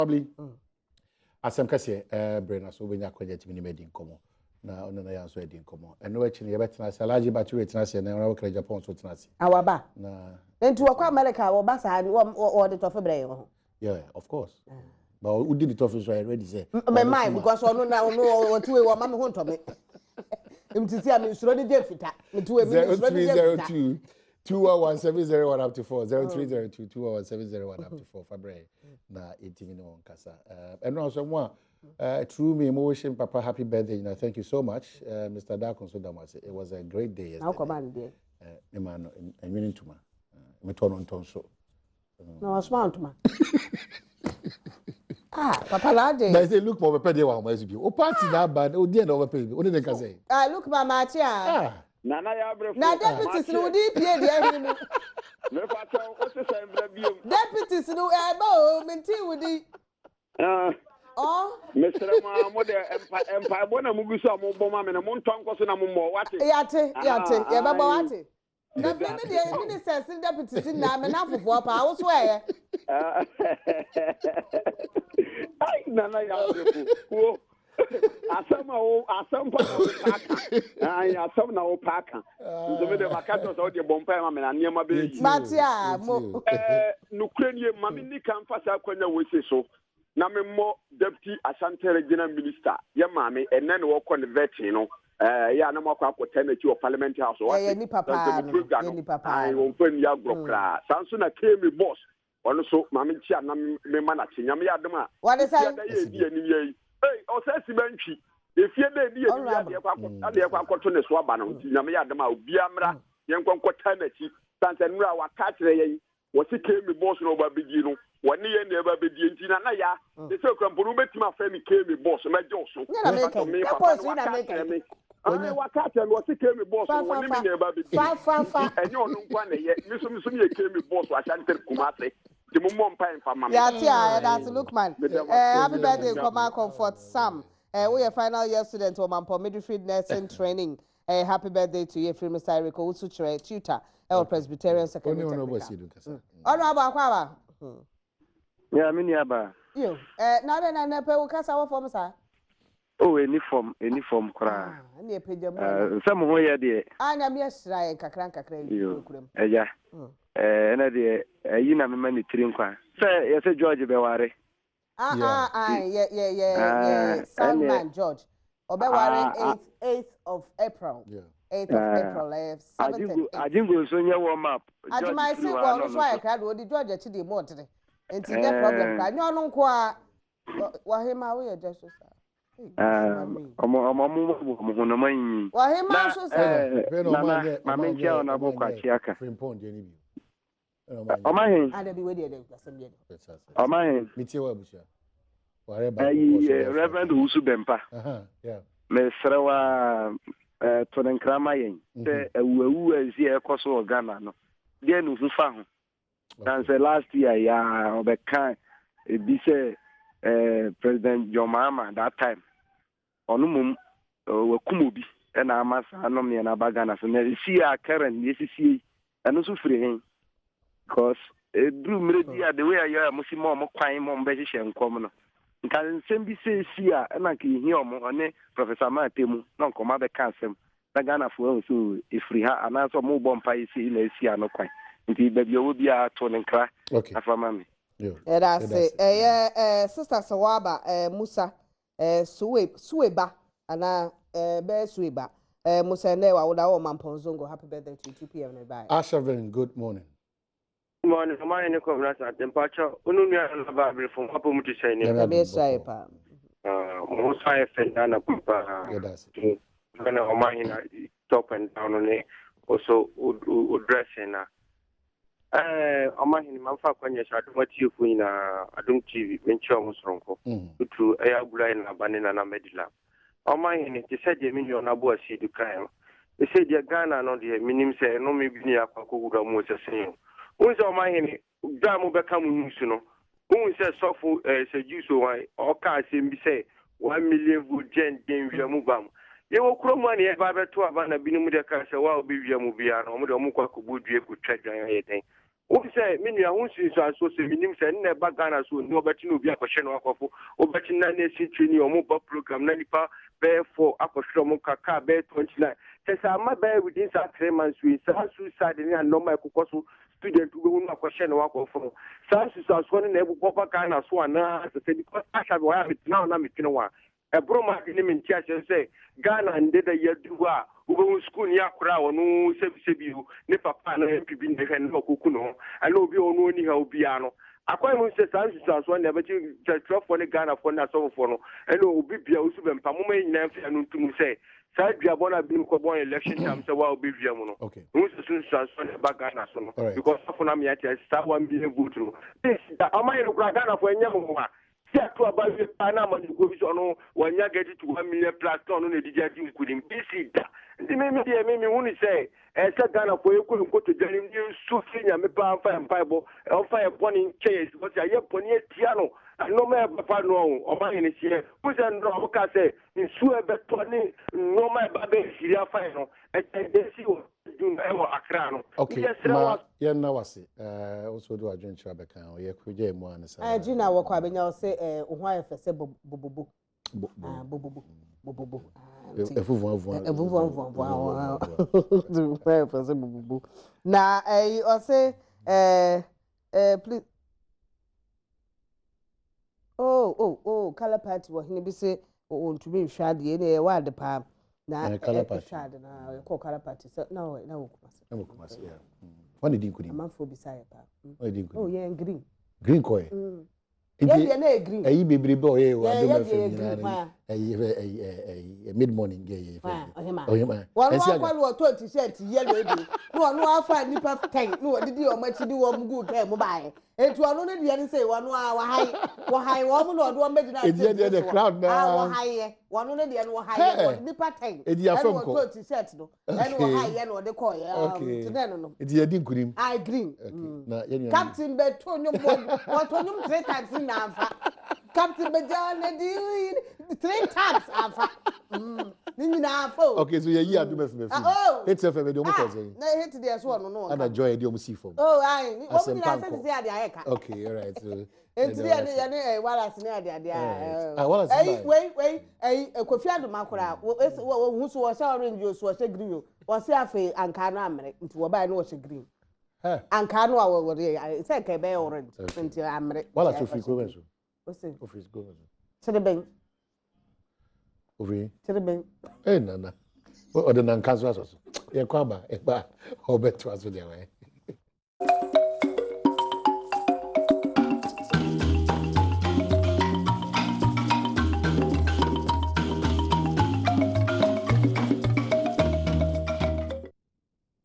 Probably asɛm kɛseɛ ɛɛ bere na so wobɛnya akwanya atumi ne madi nkɔmmɔ na ɔno na yɛn nso adi nkɔmmɔ. Ɛno akyi no yɛbɛtena ase, Alhaji Bature tena ase, na ɔno kra Japan nso tena ase. Awaba. Na nti wɔkɔ America wɔba saa wɔde tɔfe brɛ yɛn ho. Yeah, of course. Ah. But wodi ne tɔfe so ayɛ ready sɛ. Me mind because ɔno na ɔno ɔte wei wɔma me ho ntɔ me. Nti si a me nsuro ne gye mfita. Me ti wei me nsuro ne gye mfita. 211 701 up to 4 0302 211 701 up to 4 fabrɛ na yɛntumi ne wɔn kasa ɛno nso mo a through me mo wishing papa happy birthday na thank you so much uh, Mr. Darko nso da mo ase. It was a great day yesterday. Na wokɔma no deɛ me ma no ɛnwene ntoma metɔ no ntɔ nso. Na wasoma ntoma. Ah, papa na ade. Na sɛ look ma ɔbɛpɛ deɛ wɔ ahoma so bi o party na aba o deɛ na ɔbɛpɛ bi o ne ne nka sɛ. Ah, look ma maakye a. Ah. Nana yɛ abrefo. Na deputies no wodi pie deɛ ɛhene mu. Mefa kyɛw o te sɛ mbrɛ biem. Deputies no ɛba o menti wodi. Ah. Oh. Mesrɛ mo a mo de mpa mpaebɔ na mugu so a mobɔ ma me no montɔ nkɔ so na mommɔ wate. Yate yate yɛbɛbɔ wate. Na me me deɛ ministers ne deputies nyinaa me namfofoɔ paa wo so ɛyɛ. Ai nana yɛ abrefo wo asɛm a wo asɛm pa na wo pa aka ai asɛm na wo pa aka nso me de maka kyerɛ sɛ wo deɛ bɔ mpae ma me na nneɛma bɛyɛ yi. Mate a mo. Ɛɛ nokorɛ nie ma me nni kan fa saa kwanya wei sei so na memmɔ Deputy Ashanti Regional Minister, yɛ maame, ɛnnɛ na wɔkɔ ne vetting no, ɛyɛ a na moakɔ akɔtaa n'akyi wɔ Parliament House, wate, Yɛ nipa paa no, Sɛ yɛ nipa paa no, wɔmfa nni agorɔ mm. koraa. Saa nso na Kemi Boss, ɔno nso maame nkyia na mema n'akye. Nyame yɛ adom a, Wɔde sɛn? efie da yɛ edi anim yɛ yi. Ei, ɔsɛ si bɛntwi. Efie da edi anim yɛ adeɛ kɔ adeɛ kɔ akɔto ne so aba no. Nti Nyame yɛ adom a, obiara mmra mm. yɛnkɔ nkɔtaa n'akyi. Sansa nnura waka akyerɛ yɛn Wɔse Kemi boss na ɔba abɛdie no, wɔne yɛn na ɛba abɛdie nti Nana Yaa, te sɛ okura mpo no wobɛtumi afrɛ me Kemi boss, mɛgye wo so. Nyɛ na meka yi, Me nyɛ papa boss no yi na waka meka akyerɛ yi. me. Ae, waka akyerɛ me, ɔse Kemi boss Fa no, fa wɔne me fa na ɛba abɛdie. fa fa Nti fa. ɛnyɛ ɔno nko ara na ɛyɛ, me nso me nso meyɛ Kemi boss wɔ Ashanti Kumase. Nti mommɔ mpae mfa mma me. Yɛate a, yɛda ase Lukman. Meda mo Eh, ase. happy birthday Meda nkɔma Comfort Sam. Eh, woyɛ final year student wɔ Mampɔn Midwifery Nursing Training. Eh, happy birthday to you efiri Mr. Eric Owusu kyerɛ tutor ɛwɔ Presbyterian Secondary Technical. Honorable Akwaaba. Yeah, me nua ba. Yo, eh, na adɛn na nnɛ pɛ wo kasa wɔ fam saa? Oh, ɛni fam, ɛni fam koraa. Ah, ɛne ɛpagya mu ana. Sɛ mo ho yɛ deɛ. Ah, Nyame ahyira yɛn kakra nkakra yi Yo, kurakura mu. ɛgya. Eh, ɛnɛ deɛ, ɛyi na mema ne tiri nkwa. Sɛ yɛsɛ George bɛware. Ah ah ah yɛ yɛ yɛ yɛ soundman George ɔbɛware eighth eighth of April eighth of April ɛyɛ seventh and eighth. Ajingo nso nyɛ warm up. Ajumaye se wɔ ɔno nso ayɛ krado odi George akyi deɛ mu ɔdene nti nyɛ problem koraa nyɛ ɔno nko a wɔhema woyɛ gya so saa. Ɔmo ɔmo ɔmo ɔmo ho na ɔmo anyi. Wɔhema nso saa. Nana maame nkyɛn ɔno abɔ kɔ akyi aka. Ɔma he? Ɔma he? Ayi Reverend Owusu Bɛmpa. Mesrɛ wo a to ne nkra ma yɛn sɛ awuawu a ɛsi a ɛkɔ so wɔ Ghana no, deɛ ne hu fa ho. San sɛ last year yaa ɔbɛka ebi sɛ President John Mahama that time Ɔno mmom wakum obi na ama saa nnɔmeɛ no aba Ghana so. Na ɛsi a current deɛ ɛsisie yi, ɛno nso firi he? Because ɛduru mmerɛ bi a the way a yɛ a mosi ma ɔmo kwan ma ɔmo bɛhyehyɛ nkɔm no, nka nsɛm bi sɛ ɛsi a ɛna nka ɛhia ɔmo, ɔne Professor Amartey mu na nka ɔmo abɛka asɛm na Ghanafoɔ ahu sɛ ɛfiri ha anaasɛ ɔmo bɔ mpaeɛ sei na ɛsi ano kwan. Nti baabi a ɔwɔ biara to ne nkra na fa ma me. Yɛda ase. Ɛyɛ eh, Sister Sewaba eh, Musa Eh, Sue, Sue ba, anaa eh, bɛyɛ Sue ba. Eh, Musa ɛnɛ wawoda wɔ Mampɔn Zongo. Happy birthday to you, 2 p.m. na ɛbaeɛ. Ashavin, good morning. Good morning, ɔman hene Kwabena Asante. Mpakyɛ, wo ne nua no aba abrefo mo apɔ mu te sɛn ne? Nyame Nyame adom ahyira yɛ bɔkɔɔ. paa. Ah, mo ho so ayɛ fɛ nnɛ anɔpa paa. Yɛda ase. Fɛ na ɔman hene top and down no ne also o dressing na. Ɛɛ ɔmahene mamfa akwanya so adom atiefo nyinaa adom TV menkyerɛ ɔmo soronko tuturu ɛyɛ agula yɛ naba ne nana medila ɔmahene te sɛ deɛ me nua no abo asiedu kae no ɛsɛ deɛ Ghana no deɛ menim sɛ ɛnome bi ne akɔ akɔwura mu sɛ sɛn o wohu sɛ ɔmahene dwa a mobɛka mo news no Wohu sɛ sɔfo eh, sɛ Jews o hwan, ɔka asɛm bi sɛ 1 million vote gyɛn gyɛn wia mu ba mu. Yɛwɔ kurom a na yɛba abɛto aba na binom deɛ kaa sɛ wo a wobɛwia mu biara no wɔn deɛ wɔkɔ akɔbɔ dua kɔtwa dwan ayɛ dɛn. Wohu sɛ me nua ho nsunsuansoɔ sɛ menim sɛ nna ɛba Ghana so ni wɔbɛkye na obi akɔhyɛ no akɔfo wobɛkye na nursing training wɔn ba program na nipa bɛyɛ 4 akɔhwerɛ wɔn ka car bɛyɛ 29 kyɛ sɛ ama bɛyɛ within saa 3 months wei saa suicide ne anɔma ɛkokɔ so student wobɛhu no akɔhyɛ no akɔfo no saa nsunsuansoɔ no na ɛbobɔ ba Ghana so anaa sɛ sɛ because asha bi wɔyɛ a metena hɔ na metwene ho a Ɛboro m'adwene ne me nteaseɛ so sɛ Ghana ndɛ da yi aduru hɔ a wobɛhu sukuuni akora a ɔno sɛbisɛbi o ne papa anaa MP bi na ɛhwɛ no na ɔkɔku ne ho anaa obi a ɔno ɔnni haw biara no. Akwan mu sɛ saa nsusuansoɔ no na ɛbɛkye kyerɛkyerɛfoɔ ne Ghanafoɔ ne asɔfofoɔ no ɛne obi bia osu bɛmpa. Momma yɛn nyinaa mfa yɛn ano nto mu sɛ saa duabɔ no a binom kɔbɔn election time sɛ wo a wobɛwia mu no mehu sɛ so nsusuansoɔ na ɛba Ghana so no because sɔfo no ama yɛate ase saa 1 million vote no da ɔma yɛ no koraa Ghanafoɔ ɛnyɛ mmoa Sɛ ato aba wie paa na amanyɔkuo bi sɛ ɔno wanya get to 1 million plus na ɔno na ɛde adi nkunim bc da. Nti me me deɛ me mehu ne sɛ ɛyɛ sɛ Ghanafoɔ yɛkɔ yɛn nkotodwe anim ne yɛnsu frɛ Nyame paa mfa yɛn mpaebɔ ɔmfa yɛn bɔne nkyɛ yɛn because yɛayɛ bɔne atia no nnoɔma a ɛba no ɔho ɔma yɛn hyeɛ wohu sɛ nnora ɔmo kaa sɛ nsuo a ɛbɛtɔ ne nnoɔma a ɛba bɛhyiri afa yɛn no ɛkyɛn deɛ ɛsi wɔ June ɛwɔ Accra no. Ok, ma yɛn na wase. Ɛɛ woso de wadwenkyerɛ abɛka ho. Yɛ kuro gya mu a ne saa. Ɛɛ Gina wɔkɔ abɛnya ɔsɛ ɛɛ ohun ayɛ fɛ sɛ bobobo. Ah, bobobo bobobo. Ɛfuvuavua. Ɛfuvuavuavua. Ohun ayɛ fɛ sɛ bobobo. Na ɛyi ɔsɛ ɛɛ ɛɛ please. Oh oh oh color party wɔ hene bi se wɔntumi nhwɛ adeɛ ɛna ɛwɔ ade paa na ɛhwɛ ade na ɛkɔ color party sɛ na wɔ na wɔ kumase. Na wɔ kumase ya wɔn na di nkunim. Amanfoɔ bisa yɛ paa. Wɔn na di nkunim. Oh yɛn green. Green kɔ yɛ. Yɛ deɛ na yɛ green. Ɛyi bebrebe a ɔyɛ wɔ Adom FM nyinaa no ɛyi ɛyi ɛyi mid morning yɛ yɛ fɛ. Ɔhema ɔhema. Wɔn akɔ no wɔtɔ t-shirt yellow ebi na wɔn afa nipa 10 na wɔde di wɔn akyi de wɔn gu kaa mu baayɛ. Enti ɔno ne deɛ ne sɛ wɔn a wɔhae wɔhae wɔn na ɔde wɔn bɛgyina stage no so the crowd na a wɔhae yɛ wɔn ne deɛ no wɔhae yɛ wɔde nipa 10 ɛna wɔtɔ t-shirt no ɛna wɔhae yɛ na ɔde kɔɔ yɛ nti na ɛno no. Nti yɛdi nkunim. I green. Na yɛn nua. Captain bɛ to nnwom bɔ wɔto nnwom three times na anfa captain bɛ gya na di three times anfa ne nyinaa anfa o. Okay, so yɛyi Adom FM afiri mu. Hits FM deɛ ɔmo kɔ sɛn? Na hit deɛ so ɔno no. Ana Joy deɛ ɔmo sii fam. Oh ayi, wɔn nyinaa sɛ sisi ade ayɛ ka. Okay, all right. So Nti yɛ ne yɛ ne ɛyi Wallace ne ade ade a. Ah, Wallace Ɛyi wei wei ɛyi Kofi Adoma koraa wɔ esi wɔ wɔ hu so wɔhyɛ orange o so wɔhyɛ green o wɔsi afei ankaa no amere nti wɔbaeɛ no wɔhyɛ green. Ankaa no a wɔde sɛ nka ɛbɛyɛ orange nti amere. Wallace ofiri kurom nso. Ose. Ofiri kurom nso. Kyere bɛn. Ofiri. Kyere bɛn. Ee nana ɔde nanka so asɔ so yɛkɔ aba ɛba ɔbɛtoa so deɛ wɔyɛ.